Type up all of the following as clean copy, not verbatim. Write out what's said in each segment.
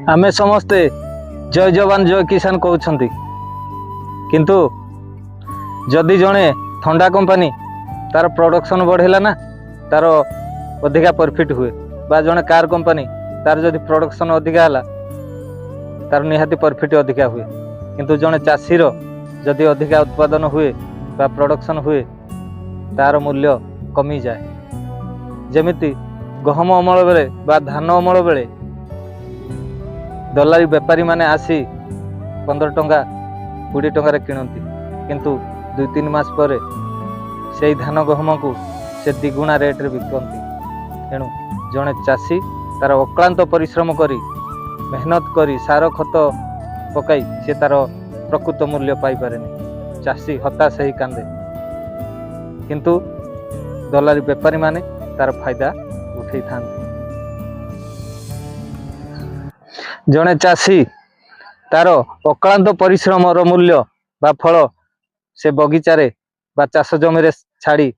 ଆମେ ସମସ୍ତେ ଜୟ ଯବାନ ଜୟ କିଷାନ କହୁଛନ୍ତି, କିନ୍ତୁ ଯଦି ଜଣେ ଥଣ୍ଡା କମ୍ପାନୀ ତାର ପ୍ରଡକ୍ସନ୍ ବଢ଼େଇଲା ନା, ତାର ଅଧିକା ପ୍ରଫିଟ୍ ହୁଏ, ବା ଜଣେ କାର୍ କମ୍ପାନୀ ତାର ଯଦି ପ୍ରଡକ୍ସନ୍ ଅଧିକା ହେଲା, ତାର ନିହାତି ପ୍ରଫିଟ୍ ଅଧିକା ହୁଏ। କିନ୍ତୁ ଜଣେ ଚାଷୀର ଯଦି ଅଧିକା ଉତ୍ପାଦନ ହୁଏ ବା ପ୍ରଡକ୍ସନ୍ ହୁଏ, ତାର ମୂଲ୍ୟ କମିଯାଏ। ଯେମିତି ଗହମ ଅମଳ ବେଳେ ବା ଧାନ ଅମଳ ବେଳେ ଦଲାଲି ବେପାରୀମାନେ ଆସି 15 ଟଙ୍କା, 20 ଟଙ୍କାରେ କିଣନ୍ତି, କିନ୍ତୁ 2-3 ମାସ ପରେ ସେଇ ଧାନ ଗହମକୁ ସେ ଦ୍ୱିଗୁଣା ରେଟ୍ରେ ବିକନ୍ତି। ତେଣୁ ଜଣେ ଚାଷୀ ତାର ଅକ୍ଳାନ୍ତ ପରିଶ୍ରମ କରି, ମେହନତ କରି, ସାର ଖତ ପକାଇ ସେ ତାର ପ୍ରକୃତ ମୂଲ୍ୟ ପାଇପାରେନି। ଚାଷୀ ହତାଶ ହେଇ କାନ୍ଦେ, କିନ୍ତୁ ଦଲାଲି ବେପାରୀମାନେ ତାର ଫାଇଦା ଉଠେଇଥାନ୍ତି। ଜଣେ ଚାଷୀ ତାର ଅକ୍ଳାନ୍ତ ପରିଶ୍ରମର ମୂଲ୍ୟ ବା ଫଳ ସେ ବଗିଚାରେ ବା ଚାଷ ଜମିରେ ଛାଡ଼ି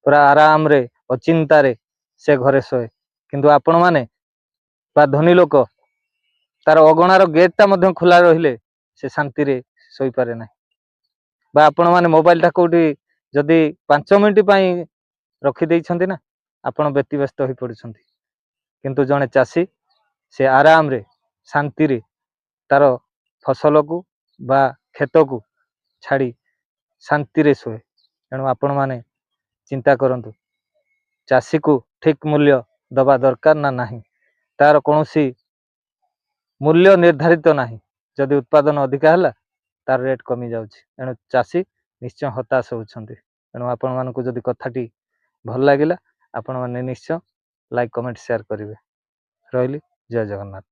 ପୁରା ଆରାମରେ, ଅଚିନ୍ତାରେ ସେ ଘରେ ଶୋଏ। କିନ୍ତୁ ଆପଣମାନେ ବା ଧନୀ ଲୋକ, ତାର ଅଗଣାର ଗେଟ୍ଟା ମଧ୍ୟ ଖୋଲା ରହିଲେ ସେ ଶାନ୍ତିରେ ଶୋଇପାରେ ନାହିଁ। ବା ଆପଣମାନେ ମୋବାଇଲଟା କେଉଁଠି ଯଦି 5 ମିନିଟ୍ ପାଇଁ ରଖିଦେଇଛନ୍ତି ନା, ଆପଣ ବ୍ୟତିବ୍ୟସ୍ତ ହୋଇପଡ଼ୁଛନ୍ତି। କିନ୍ତୁ ଜଣେ ଚାଷୀ ସେ ଆରାମରେ, ଶାନ୍ତିରେ ତାର ଫସଲକୁ ବା କ୍ଷେତକୁ ଛାଡ଼ି ଶାନ୍ତିରେ ଶୁଏ। ତେଣୁ ଆପଣମାନେ ଚିନ୍ତା କରନ୍ତୁ, ଚାଷୀକୁ ଠିକ୍ ମୂଲ୍ୟ ଦେବା ଦରକାର ନା ନାହିଁ? ତାର କୌଣସି ମୂଲ୍ୟ ନିର୍ଦ୍ଧାରିତ ନାହିଁ। ଯଦି ଉତ୍ପାଦନ ଅଧିକା ହେଲା, ତାର ରେଟ୍ କମିଯାଉଛି। ଏଣୁ ଚାଷୀ ନିଶ୍ଚୟ ହତାଶ ହେଉଛନ୍ତି। ତେଣୁ ଆପଣମାନଙ୍କୁ ଯଦି କଥାଟି ଭଲ ଲାଗିଲା, ଆପଣମାନେ ନିଶ୍ଚୟ ଲାଇକ୍, କମେଣ୍ଟ, ସେୟାର କରିବେ। ରହିଲି, ଜୟ ଜଗନ୍ନାଥ।